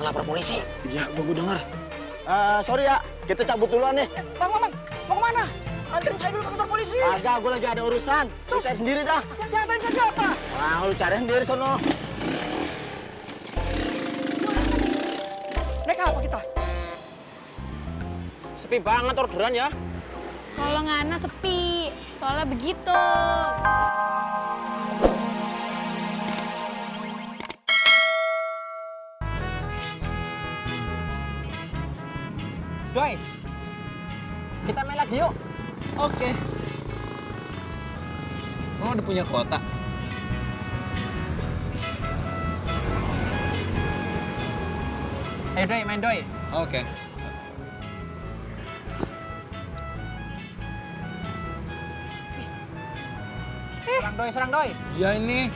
lapor polisi. Iya, gua denger. Sorry ya, kita cabut duluan nih. Bang, mau kemana? Anterin saya dulu ke kantor polisi. Agak, gua lagi ada urusan. Lu cari sendiri dah. Jangan anterin saya siapa? Nah, lu cari sendiri sono. Naik apa kita? Sepi banget orderan ya. Kalau Ngana sepi, soalnya begitu. Doi, kita main lagi yuk. Oke. Oh, udah punya kotak. Ayo Doi, main Doi. Oke. Serang Doi. Ya ini.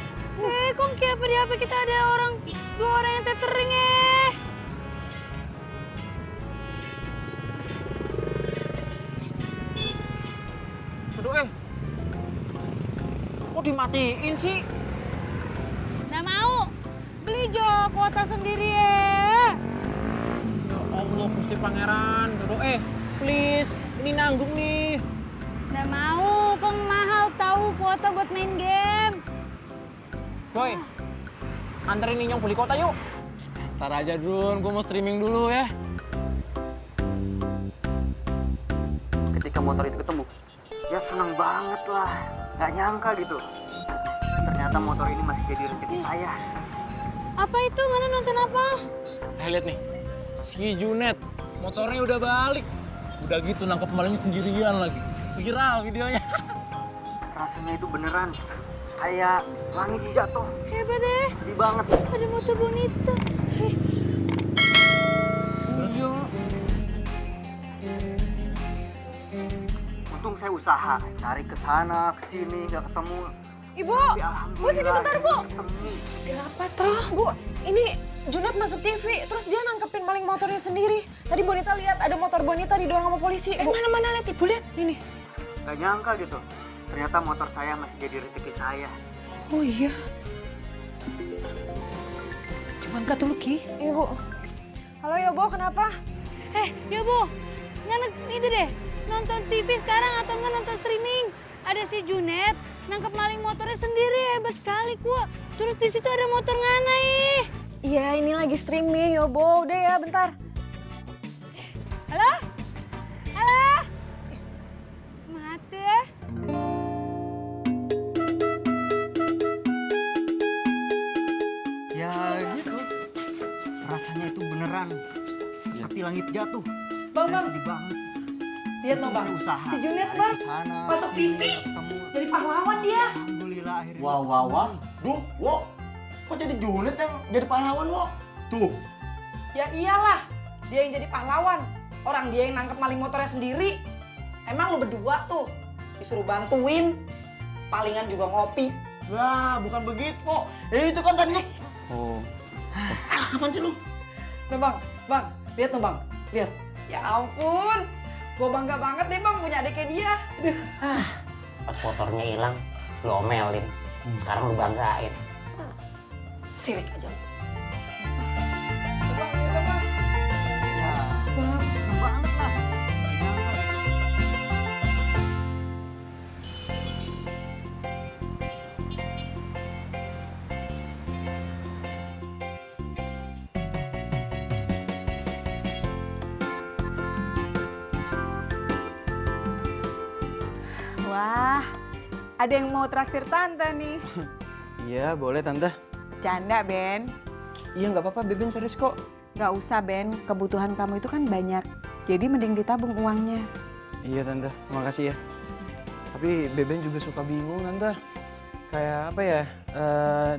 Kok kayak apa di HP kita ada dua orang yang tethering Aduh kok dimatiin sih? Nggak mau, beli Jo kuota sendiri ya. Ya Allah, Gusti Pangeran. Aduh please, ini nanggung nih. Nggak mau, kok mahal tahu kuota buat main game. Doi, anterin Ninyong beli kota yuk. Ntar aja Dun, gue mau streaming dulu ya. Ketika motor itu ketemu, ya seneng banget lah. Gak nyangka gitu. Ternyata motor ini masih jadi rezeki saya. Apa itu? Ngana nonton apa? Lihat nih, si Junet, motornya udah balik. Udah gitu nangkep malingnya sendirian lagi. Viral videonya. Rasanya itu beneran kayak langit jatuh. Hebat deh. Sedih banget. Ada motor bonita. Iya. Untung saya usaha cari ke sana ke sini nggak ketemu. Ibu, Tapi Bu sini bentar Bu. ketemu. Kenapa toh? Bu, ini Junat masuk TV, terus dia nangkepin maling motornya sendiri. Tadi Bonita lihat ada motor Bonita didorong sama polisi. Mana-mana lihat Ibu, lihat. Nih. Gak nyangka gitu. Ternyata motor saya masih jadi rezeki saya. Oh iya. Coba angkat dulu, Ki. Ibu. Halo ya Bu, kenapa? Ya Bu, Ngana itu deh, nonton TV sekarang atau nggak nonton streaming. Ada si Junet, nangkep maling motornya sendiri, hebat sekali kuat. Terus di situ ada motor Ngana ih. Iya, ini lagi streaming ya Bu. Udah ya, bentar. Halo? Halo? Mati ya? Ya gitu. Rasanya itu beneran seperti langit jatuh. Bang, Saya sedih banget. Lihat no Bang. Saya usaha. Si Junet cari Bang, ke sana, masuk sini, TV. nggak ketemu. Jadi pahlawan dia. Alhamdulillah akhirnya. Wah. Duh, wo. Kok jadi Junet yang jadi pahlawan, wo? Tuh. Ya iyalah, dia yang jadi pahlawan. Orang dia yang nangkep maling motornya sendiri. Emang lu berdua tuh disuruh bantuin, palingan juga ngopi. Wah, bukan begitu kok. Itu kan tadi. Oh. Apaan sih lu? Nah bang, lihat no bang, lihat. Ya ampun, gue bangga banget deh bang punya adik kayak dia. Aduh. Pas motornya hilang, lu omelin. Sekarang lu banggain. Sirik aja lu. Bang, lihat bang. Ya, Bang, seneng banget lah. Nggak nyangka. Wah, ada yang mau traktir tante nih. Iya, boleh Tante. Canda, Ben. Iya, nggak apa-apa, Beben serius kok. Gak usah, Ben. Kebutuhan kamu itu kan banyak. Jadi mending ditabung uangnya. Iya Tante, makasih ya. Tapi Beben juga suka bingung Tante. Kayak apa ya,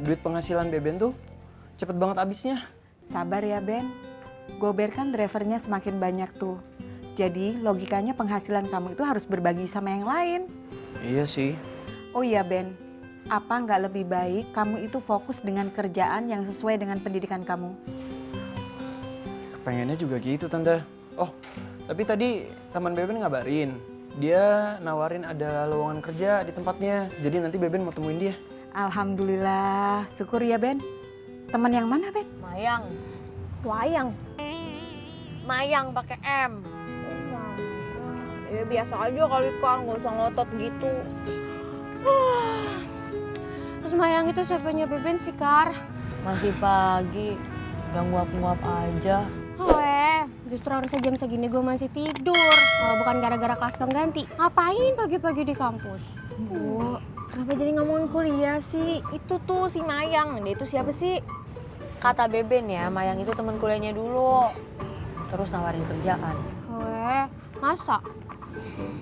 duit penghasilan Beben tuh cepet banget habisnya. Sabar ya, Ben. Gober kan drivernya semakin banyak tuh. Jadi logikanya penghasilan kamu itu harus berbagi sama yang lain. Iya sih. Oh iya, Ben. Apa nggak lebih baik kamu itu fokus dengan kerjaan yang sesuai dengan pendidikan kamu? Pengennya juga gitu Tante. Oh, tapi tadi teman Beben ngabarin. Dia nawarin ada lowongan kerja di tempatnya. Jadi nanti Beben mau temuin dia. Alhamdulillah, syukur ya Ben. Teman yang mana Ben? Mayang. Wayang. Mayang pakai M. Ya biasa aja kali kan, nggak usah ngotot gitu. Terus Mayang itu siapanya Beben sih, Kar? Masih pagi, udah nguap-nguap aja. Justru harusnya jam segini gue masih tidur. Kalau bukan gara-gara kelas pengganti, ngapain pagi-pagi di kampus? Bu, kenapa jadi ngomongin kuliah sih? Itu tuh si Mayang, dia itu siapa sih? Kata Beben ya, Mayang itu teman kuliahnya dulu. Terus nawarin kerjaan. Masa?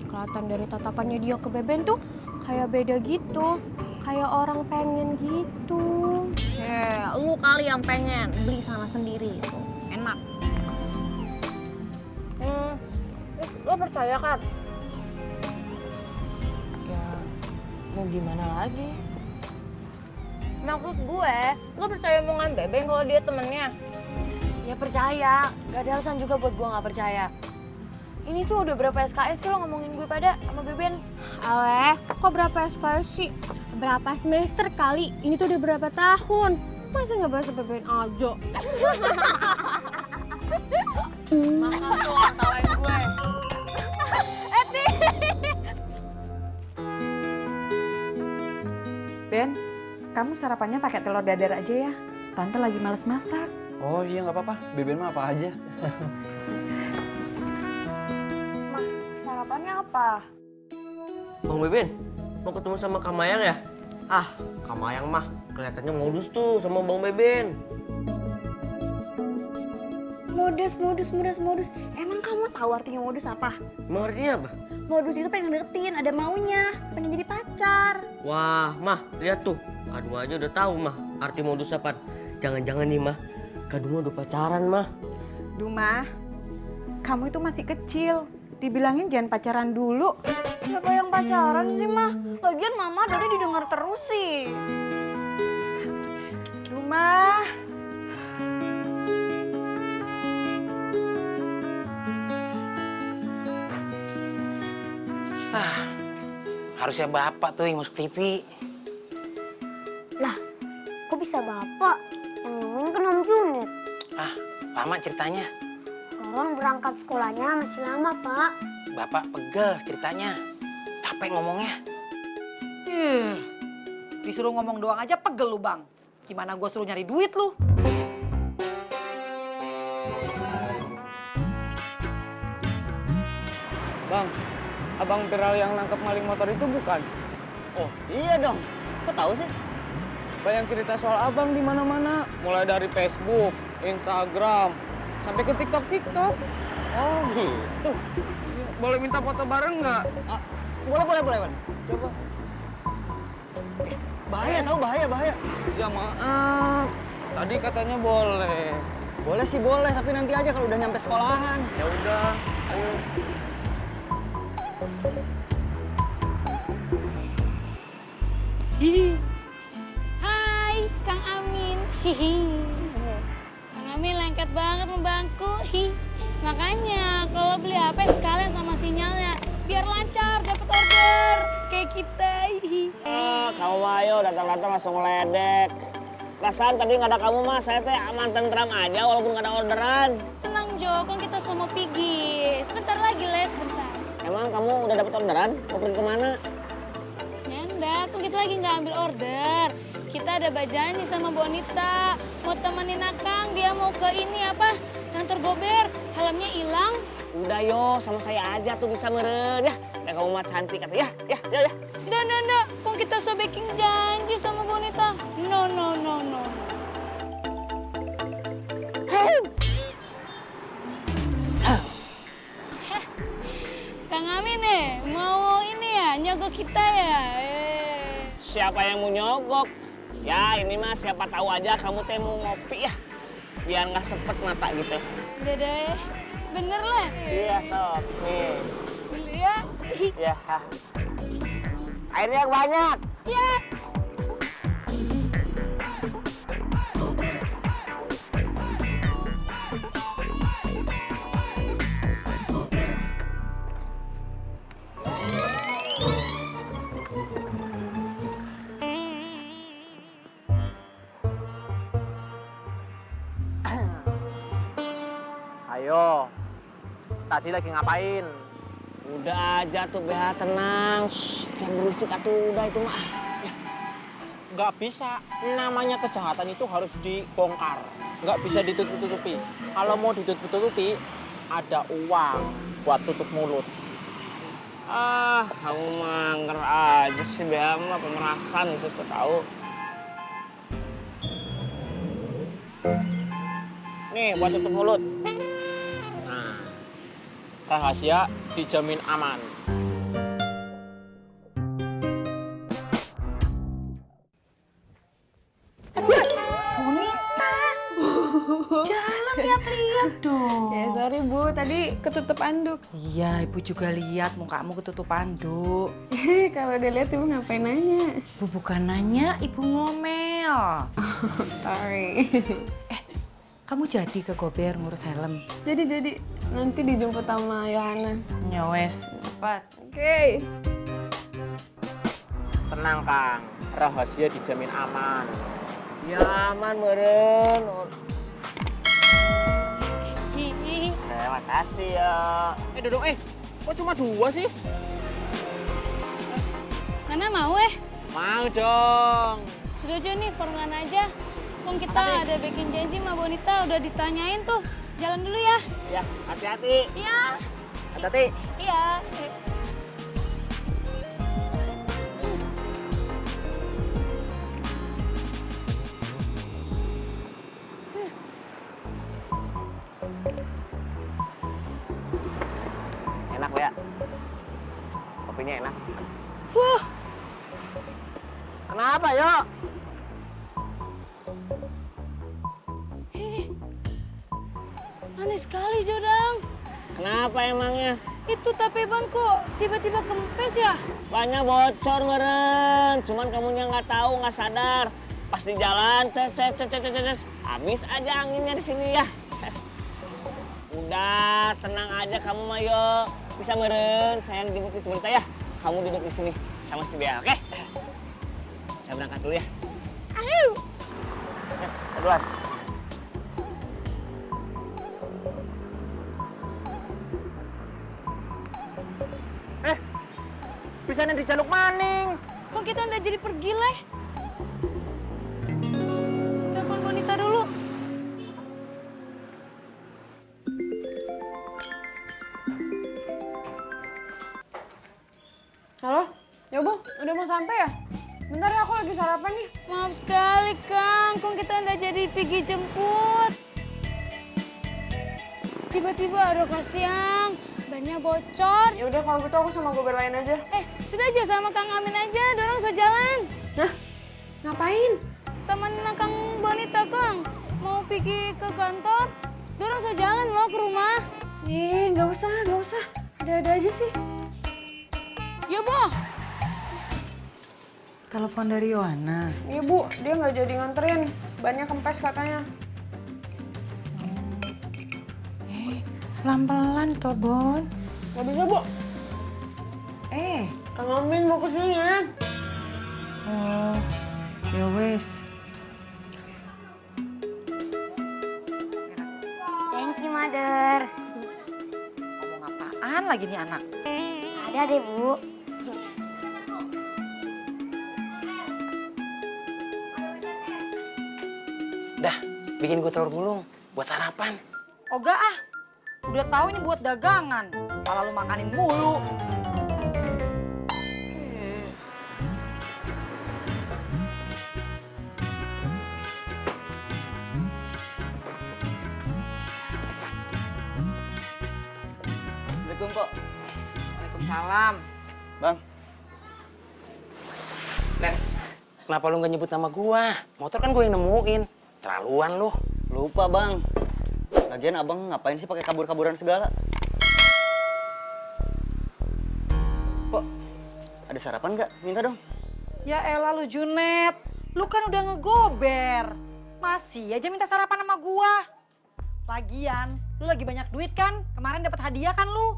Kelihatan dari tatapannya dia ke Beben tuh kayak beda gitu. Kayak orang pengen gitu. Lu kali yang pengen beli sana sendiri itu. Enak. Lo percaya kan? Ya, mau gimana lagi? Maksud gue, lo percaya omongan Beben kalau dia temennya? Ya percaya, gak ada alasan juga buat gue gak percaya. Ini tuh udah berapa SKS sih lo ngomongin gue pada sama Beben? Kok berapa SKS sih? Berapa semester kali? Ini tuh udah berapa tahun? Masa nggak bahas Beben aja? Makan tuh, tawain gue. Ben, kamu sarapannya pakai telur dadar aja ya. Tante lagi males masak. Oh iya nggak apa-apa, Beben mah apa aja. Sarapannya apa? Bang Beben, mau ketemu sama Kak Mayang ya? Ah, Kak Mayang mah kelihatannya modus tuh sama Bang Beben. Modus. Emang kamu tahu artinya modus apa? Emang artinya apa? Modus itu pengen deketin, ada maunya, pengen jadi pacar. Wah, Mah, lihat tuh. Aduh aja udah tahu, Mah, arti modus apa. Jangan-jangan nih, Mah, Kadung udah pacaran, Mah. Duma, kamu itu masih kecil. Dibilangin jangan pacaran dulu. Siapa yang pacaran sih, Mah? Lagian Mama dari didengar terus sih. Duma. Harusnya bapak tuh yang masuk TV. Lah, kok bisa Bapak? Yang nemuin kan Om Junet. Lama ceritanya. Orang berangkat sekolahnya masih lama, Pak. Bapak pegel ceritanya. Capek ngomongnya. Disuruh ngomong doang aja pegel lu, Bang. Gimana gue suruh nyari duit lu? Bang, abang viral yang nangkep maling motor itu bukan? Oh, iya dong. Kok tahu sih? Banyak cerita soal abang di mana-mana. Mulai dari Facebook, Instagram, sampai ke TikTok. Oh, gitu. Boleh minta foto bareng nggak? Boleh. Coba. Bahaya tahu, bahaya. Ya maaf, tadi katanya boleh. Boleh sih boleh, tapi nanti aja kalau udah nyampe sekolahan. Ya udah, ayo. Hai, Kang Amin. Kang Amin lengket banget membangku. Makanya kalau beli HP sekalian sama sinyalnya biar lancar dapat order kayak kita. Kamu ayo datang-datang langsung ledek. Perasaan tadi nggak ada kamu mah, saya teh aman tentram aja walaupun nggak ada orderan. Tenang Jo, kan kita semua pergi. Sebentar lagi Les, bentar. Emang kamu udah dapat orderan? Mau pergi kemana? Nyandak, kan kita lagi nggak ambil order. Kita ada janji sama Bonita. Mau temenin Akang, dia mau ke ini apa? Kantor Gober, helmnya hilang. Udah yo, sama saya aja tuh bisa meren ya. Ya kamu mah cantik kata ya. Nggak. Kok kita so baking janji sama Bonita? No. Kang Amin mau ini ya, nyogok kita ya? Siapa yang mau nyogok? Ya ini mah siapa tahu aja kamu teh mau ngopi ya. Biar nggak sepet mata gitu. Udah deh, bener lah. Iya sob, nih. Dulu ya. Ya. Airnya yang banyak. Ya. Ayo, tadi lagi ngapain? Udah aja tuh BH, tenang. Shh, jangan berisik atuh, udah itu mah. Ya. Nggak bisa, namanya kejahatan itu harus dibongkar. Nggak bisa ditutup-tutupi. Kalau mau ditutup-tutupi, ada uang buat tutup mulut. Ah, kamu mah nger aja sih BH mah, pemerasan itu tuh tahu. Nih, buat tutup mulut. Nah, rahasia dijamin aman. Bonita, jalan lihat-lihat dong. Ya sorry Bu, tadi ketutup anduk. Iya, Ibu juga lihat mukamu ketutup anduk. Kalau udah lihat Ibu ngapain nanya? Ibu bukan nanya, Ibu ngomel. Sorry. Kamu jadi ke Gober ngurus helm? Jadi nanti dijemput sama Yohana. Ya wes, cepat. Oke. Tenang Kang, rahasia dijamin aman. Ya aman meren. Terima kasih ya. Dodong, kok cuma 2 sih? Ngana mau Mau dong. Sudah aja nih, forngan aja. Kong kita ada bikin janji sama Bonita, udah ditanyain tuh. Jalan dulu ya. Ya, hati-hati. Iya. Hati-hati. Iya. Enak Bu ya? Kopinya enak. Kenapa, yo? Aneh sekali, Jodang. Kenapa emangnya? Itu tape ban kok tiba-tiba kempes ya? Banyak bocor meren. Cuman kamunya nggak tahu, nggak sadar. Pas di jalan, ces. Habis aja anginnya di sini ya. Udah, tenang aja kamu Mayo. Bisa meren, saya yang jemput Miss Bonita ya. Kamu duduk di sini sama si Bea, oke? Saya berangkat dulu ya. Ayo. Saya duluan. Bisanya di Jaluk Maning. Kok kita udah jadi pergi leh? Telepon Bonita dulu. Halo? Ya Bu, udah mau sampai ya? Bentar ya, aku lagi sarapan nih. Maaf sekali Kang, kok kita udah jadi pergi jemput. Tiba-tiba ada kasiang, bannya bocor. Ya udah kalau gitu aku sama Gober lain aja. Sudah aja sama Kang Amin aja, dorong sejalan. Nah, ngapain? Temenin Kang Bonita Kang, mau pergi ke kantor, dorong sejalan loh ke rumah. Nggak usah. Ada-ada aja sih. Ya Bu. Telepon dari Yohana. Iya Bu, dia nggak jadi nganterin. Bannya kempes katanya. Pelan-pelan toh, Bon. Nggak bisa Bu. Kang Amin mau kesini ya. Oh, ya wes. Thank you, Mother. Ngomong apaan lagi nih anak? Ada deh, Bu. Dah, bikin gue telur gulung buat sarapan. Oga ah, udah tahu ini buat dagangan. Malah lu makanin mulu. Assalamualaikum, Kok. Waalaikumsalam. Bang. Nen, kenapa lu nggak nyebut nama gua? Motor kan gue yang nemuin. Terlaluan lu. Lupa, Bang. Lagian Abang ngapain sih pakai kabur-kaburan segala? Kok ada sarapan nggak? Minta dong. Ya elah lu Junet, lu kan udah ngegober. Masih aja minta sarapan sama gua. Lagian, lu lagi banyak duit kan? Kemarin dapat hadiah kan lu?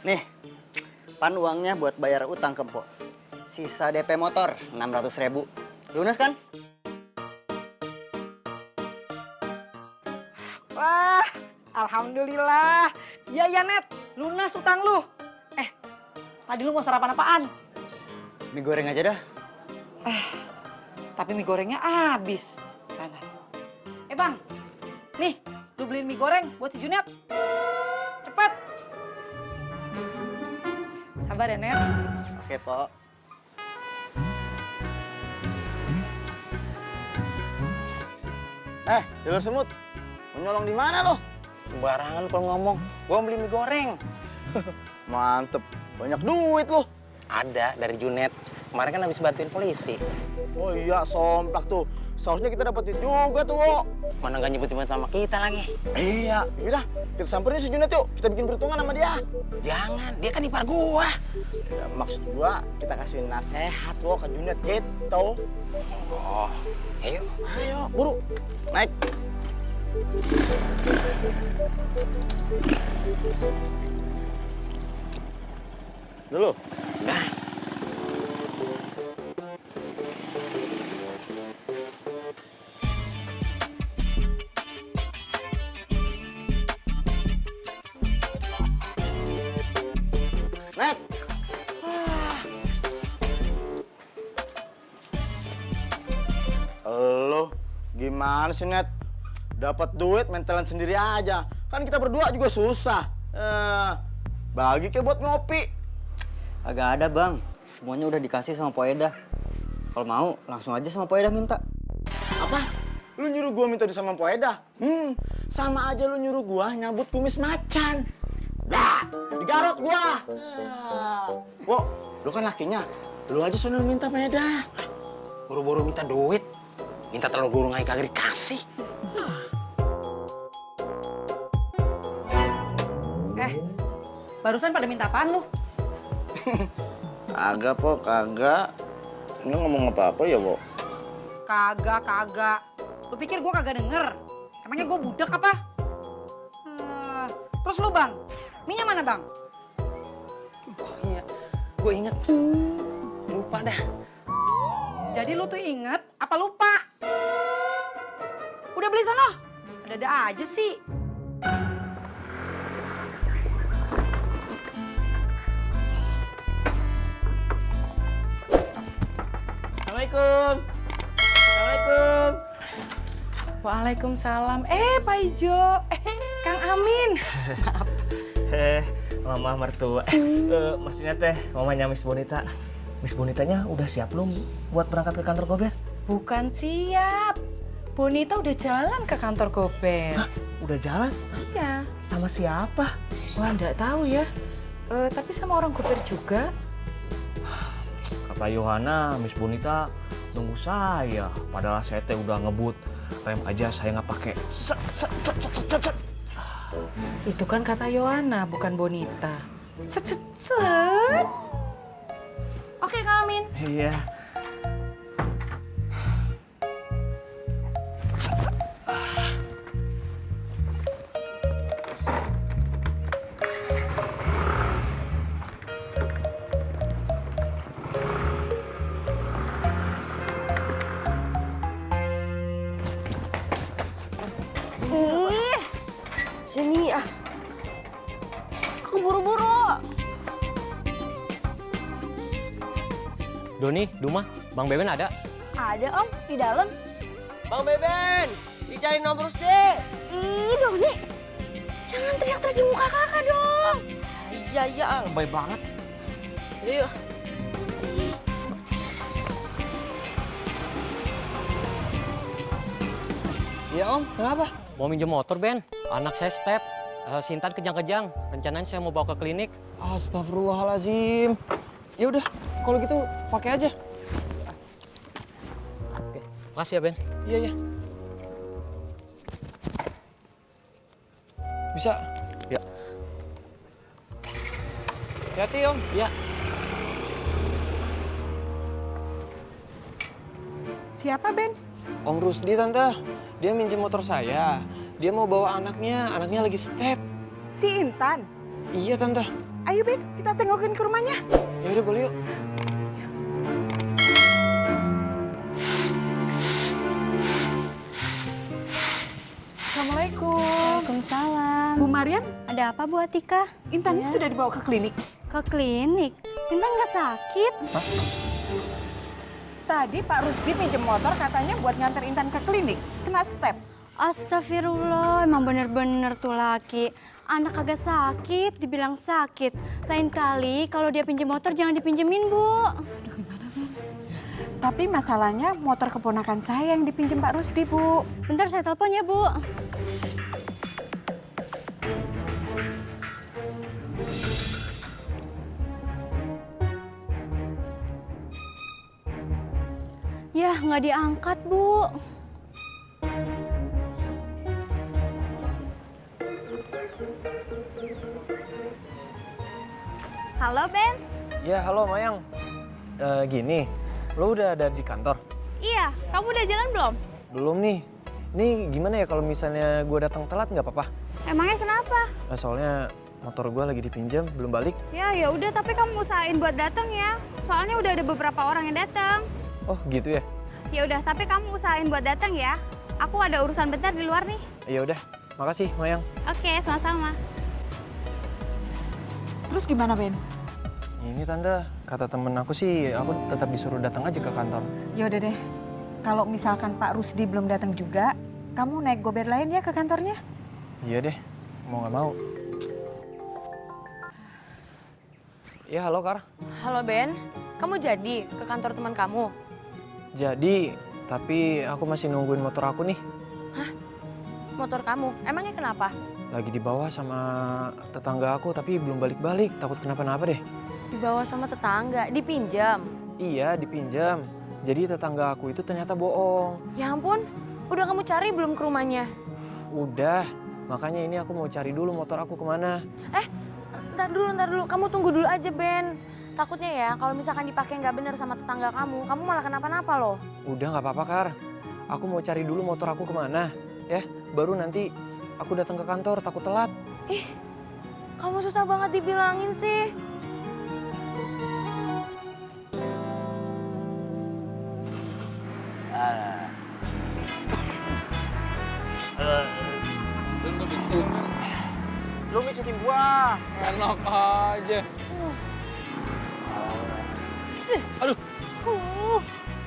Nih, Pan uangnya buat bayar utang ke Mpok. Sisa DP motor 600.000. Lunas kan? Wah, alhamdulillah. Iya, Net. Lunas utang lu. Tadi lu mau sarapan apaan? Mie goreng aja dah. Tapi mie gorengnya habis. Mana? Bang. Nih, lu beliin mie goreng buat si Junet. Cepet. Sabar ya, Net. Oke, Pok. Jalur semut. Mau nyolong di mana lo? Sembarangan lu kalau ngomong. Gua beli mie goreng. Mantep, banyak duit lo. Ada dari Junet. Kemarin kan habis bantuin polisi. Oh iya, somplak tuh. Seharusnya kita dapat duit juga tuh, Wo. Mana nggak nyebut-nyebut sama kita lagi. Iya, yaudah kita samperin si Junet yuk. Kita bikin perhitungan sama dia. Jangan, dia kan ipar gua. Ya, maksud gua kita kasih nasehat Wo ke Junet gitu. Oh, ayo. Ayo, buru. Naik. Dulu. Nah, Net. Lo gimana sih, Net? Dapat duit mentalan sendiri aja. Kan kita berdua juga susah. Bagi kayak buat ngopi. Agak ada, Bang. Semuanya udah dikasih sama Poeda. Kalau mau, langsung aja sama Poeda minta. Apa? Lu nyuruh gua minta sama Poeda? Sama aja lu nyuruh gua nyambut kumis macan. Dah, digarot gua. Wo, lu kan lakinya. Lu aja sono minta Poeda. buru-buru minta duit. Minta telur gulung aja kagak dikasih. Barusan pada minta apaan lu? Kagak, Po, kagak. Ini ngomong apa-apa ya, Wo? Kagak. Lu pikir gua kagak denger? Emangnya gua budak apa? Terus lu, Bang? Minyak mana, Bang? Oh iya, gue inget. Lupa dah. Jadi lu tuh inget apa lupa? Udah beli sono? Ada-ada aja sih. Assalamualaikum. Assalamualaikum. Waalaikumsalam. Pak Ijo. Kang Amin. Maaf. Mama mertua. Maksudnya teh mamanya Miss Bonita. Miss Bonitanya udah siap belum buat berangkat ke kantor Gober? Bukan siap. Bonita udah jalan ke kantor Gober. Hah? Udah jalan? Iya. Sama siapa? Wah, enggak tahu ya. Tapi sama orang Gober juga. Kata Yohana, Miss Bonita nunggu saya. Padahal saya teh udah ngebut. Rem aja saya nggak pakai. Itu kan kata Yohana, bukan Bonita. Set. Oke, Kang Amin. Iya. Sini ah. Aku buru-buru. Doni, Duma, Bang Beben ada? Ada Om di dalam. Bang Beben, dicari nomor deh. Ih Doni, jangan teriak-teriak di muka kakak dong. Iya, lebay banget. Yuk. Iya Om, kenapa? Mau minjem motor, Ben. Anak saya step. Sintan kejang-kejang. Rencananya saya mau bawa ke klinik. Astagfirullahalazim. Ya udah, kalau gitu pakai aja. Oke, makasih ya, Ben. Iya. Bisa? Ya. Hati-hati Om. Ya. Siapa, Ben? Om Rusdi, Tante. Dia minjem motor saya. Dia mau bawa anaknya lagi step. Si Intan. Iya, Tante. Ayo Ben, kita tengokin ke rumahnya. Ya udah boleh yuk. Assalamualaikum. Waalaikumsalam. Bu Marian, Ada apa Bu Atika? Intan sudah dibawa ke klinik. Ke klinik? Intan nggak sakit? Tadi Pak Rusdi pinjem motor katanya buat nganter Intan ke klinik. Kena step. Astagfirullah, emang bener-bener tuh laki. Anak kagak sakit, dibilang sakit. Lain kali kalau dia pinjem motor jangan dipinjemin, Bu. Tapi masalahnya motor keponakan saya yang dipinjem Pak Rusdi, Bu. Bentar saya telepon ya, Bu. Yah, nggak diangkat, Bu. Halo, Ben. Ya halo Mayang. Gini, lo udah ada di kantor? Iya, kamu udah jalan belum? Belum nih. Nih gimana ya kalau misalnya gue datang telat nggak apa-apa? Emangnya kenapa? Soalnya motor gue lagi dipinjam, belum balik. Ya udah, tapi kamu usahain buat datang ya. Soalnya udah ada beberapa orang yang datang. Oh gitu ya? Ya udah, tapi kamu usahain buat datang ya. Aku ada urusan bentar di luar nih. Ya udah, makasih Mayang. Oke, sama-sama. Terus gimana, Ben? Ini Tante, kata temen aku sih aku tetap disuruh datang aja ke kantor. Ya udah deh. Kalau misalkan Pak Rusdi belum datang juga, kamu naik gober lain ya ke kantornya? Iya deh, mau nggak mau. Ya halo Kar. Halo Ben, kamu jadi ke kantor teman kamu? Jadi, tapi aku masih nungguin motor aku nih. Hah? Motor kamu? Emangnya kenapa? Lagi dibawa sama tetangga aku tapi belum balik-balik, takut kenapa-napa deh. Dibawa sama tetangga, dipinjam? Iya, dipinjam. Jadi tetangga aku itu ternyata bohong. Ya ampun, udah kamu cari belum ke rumahnya? Udah, makanya ini aku mau cari dulu motor aku kemana. Ntar dulu, kamu tunggu dulu aja Ben. Takutnya ya kalau misalkan dipakai nggak bener sama tetangga kamu malah kenapa-napa loh. Udah nggak apa-apa Kar, aku mau cari dulu motor aku kemana. Ya, baru nanti aku datang ke kantor, takut telat. Ih, kamu susah banget dibilangin sih. Lu mijitin gua. Enak aja.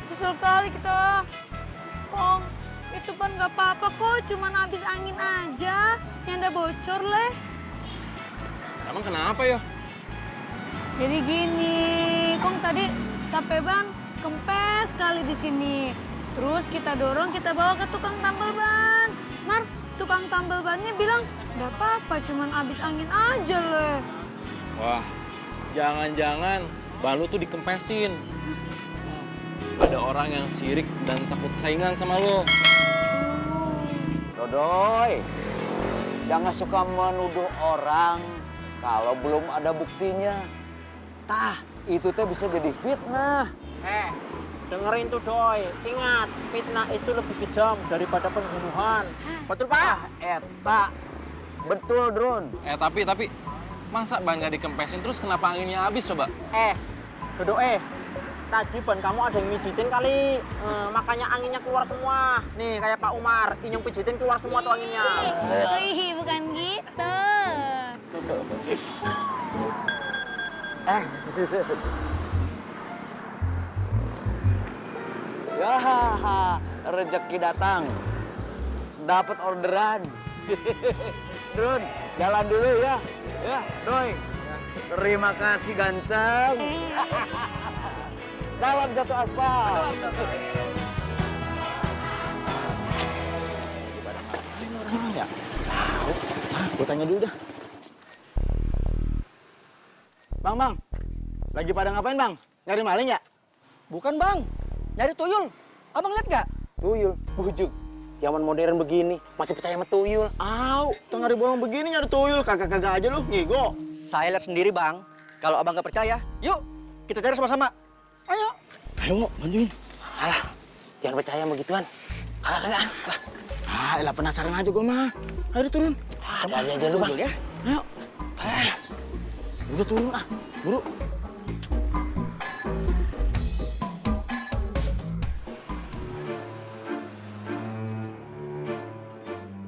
Kesel kali kita. Kong, itu kan nggak apa-apa kok, cuman habis angin aja. Yang udah bocor leh. Emang kenapa ya? Jadi gini, Kong tadi capek ban kempes kali di sini. Terus kita dorong, kita bawa ke tukang tambal ban. Mar, tukang tambal bannya bilang, nggak apa-apa, cuman habis angin aja leh. Wah, jangan-jangan ban lu tuh dikempesin. Ada orang yang sirik dan takut saingan sama lu. Dodoy, jangan suka menuduh orang kalau belum ada buktinya. Tah, itu teh bisa jadi fitnah. Dengerin tuh Doi, ingat fitnah itu lebih kejam daripada pembunuhan. Betul Pak? Eta, betul Drun. Tapi masa ban nggak dikempesin terus kenapa anginnya habis coba? Dodo tadi ban kamu ada yang mijitin kali, makanya anginnya keluar semua. Nih kayak Pak Umar, Inyong pijitin keluar semua tuh anginnya. Wih, bukan gitu. Ya, rezeki datang. Dapat orderan. Drun, jalan dulu ya. Ya, Doi. Terima kasih ganteng. Salam satu aspal. Ini orang ya? Tahu. Gue tanya dulu dah. Bang. Lagi pada ngapain, Bang? Nyari maling ya? Bukan bang, nyari tuyul. Abang lihat nggak? Tuyul, bujuk. Zaman modern begini, masih percaya sama tuyul. Au, tengah hari bolong begini nyari tuyul. Kagak-kagak aja lu, ngigo. Saya lihat sendiri bang. Kalau abang nggak percaya, yuk kita cari sama-sama. Ayo. Ayo, bantuin. Alah, jangan percaya sama gituan. Kalah. Elah penasaran aja gue mah. Ayo turun. Ada aja lu Bang. Ya. Ayo. Udah turun ah, buru.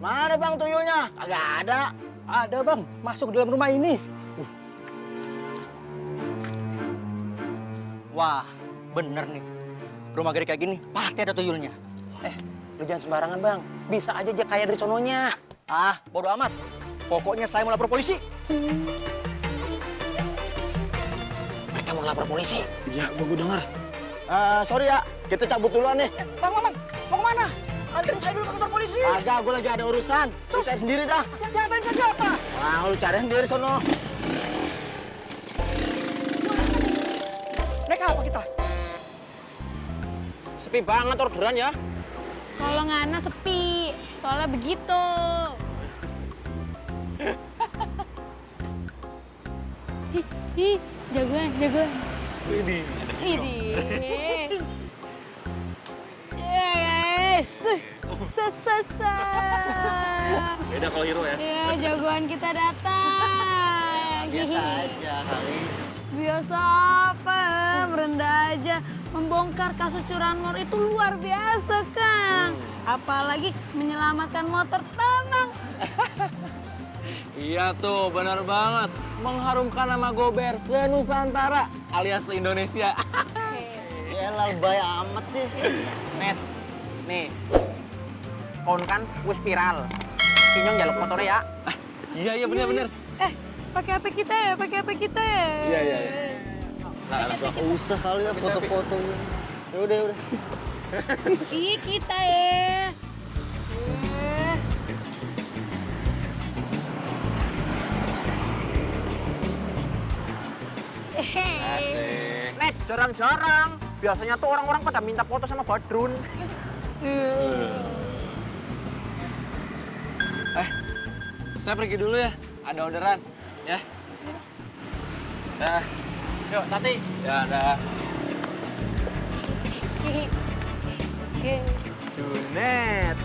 Mana bang tuyulnya? Kagak ada. Ada bang, masuk ke dalam rumah ini. Wah, bener nih. Rumah gede kayak gini, pasti ada tuyulnya. Lu jangan sembarangan, Bang. Bisa aja dia kaya dari sononya. Ah, bodo amat. Pokoknya saya mau lapor polisi. Mereka mau lapor polisi. Iya, gua dengar. Sorry ya, kita cabut duluan nih. Bang Maman, mau kemana? Anterin saya dulu ke kantor polisi. Agak, gua lagi ada urusan. Lu cari sendiri dah. Jangan anterin saya siapa? Wah, lu cari sendiri sono. Naik apa kita? Sepi banget orderan ya. Kalau Ngana sepi, soalnya begitu. Hi, jagoan. Widih. Yes. Sa. Beda kalau hero ya. Ya, jagoan kita datang. Biasa aja kali. Biasa apa? Merendah aja. Membongkar kasus curian motor itu luar biasa, Kang. Apalagi menyelamatkan motor Tamang. Iya tuh, benar banget. Mengharumkan nama Gober se-Nusantara alias se-Indonesia. Yalah, lebay amat sih. Net, nih. Kon kan wis viral. Kinyong jaluk motornya ya. Iya benar. Pakai HP kita ya. Iya. Gak usah kali ya foto-foto. Ya udah. Ih, kita ya. Asik. Net, jarang-jarang. Biasanya tuh orang-orang pada minta foto sama Badrun. Saya pergi dulu ya. Ada orderan, ya. Dah. Yuk, Tati. Ya, dah. Junet.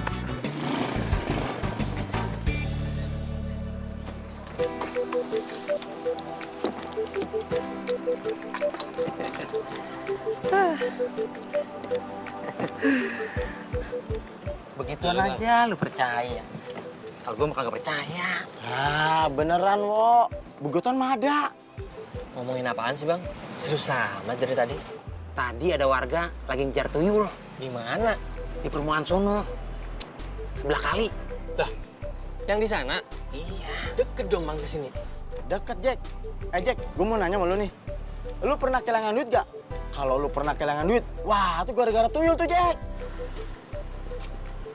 Begituan aja lu percaya. Kalau gue mah kagak percaya. Ah, beneran, Wo. Begotan mah ada. Ngomongin apaan sih, Bang? Serius amat dari tadi. Tadi ada warga lagi ngejar tuyul. Di mana? Di perumahan sono. Sebelah kali. Lah, yang di sana? Iya. Deket dong Bang ke sini. Deket, Jack. Jack, gue mau nanya sama lu nih. Lu pernah kehilangan duit gak? Kalau lu pernah kehilangan duit, wah itu gara-gara tuyul tuh, Jack.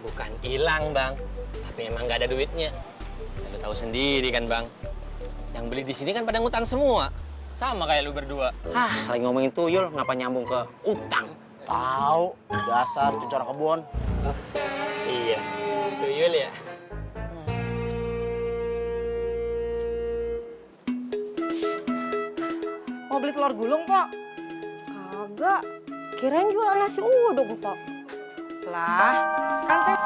Bukan hilang, Bang. Tapi emang nggak ada duitnya. Ya, lu tahu sendiri kan, Bang. Yang beli di sini kan pada ngutang semua. Sama kayak lu berdua. Lagi ngomongin tuyul, ngapa nyambung ke utang? Tahu, dasar cucor kebun. Iya, tuyul ya. Mau beli telur gulung, Pok? Kagak. Kirain jualan nasi uduk, Pok. Lah, kan saya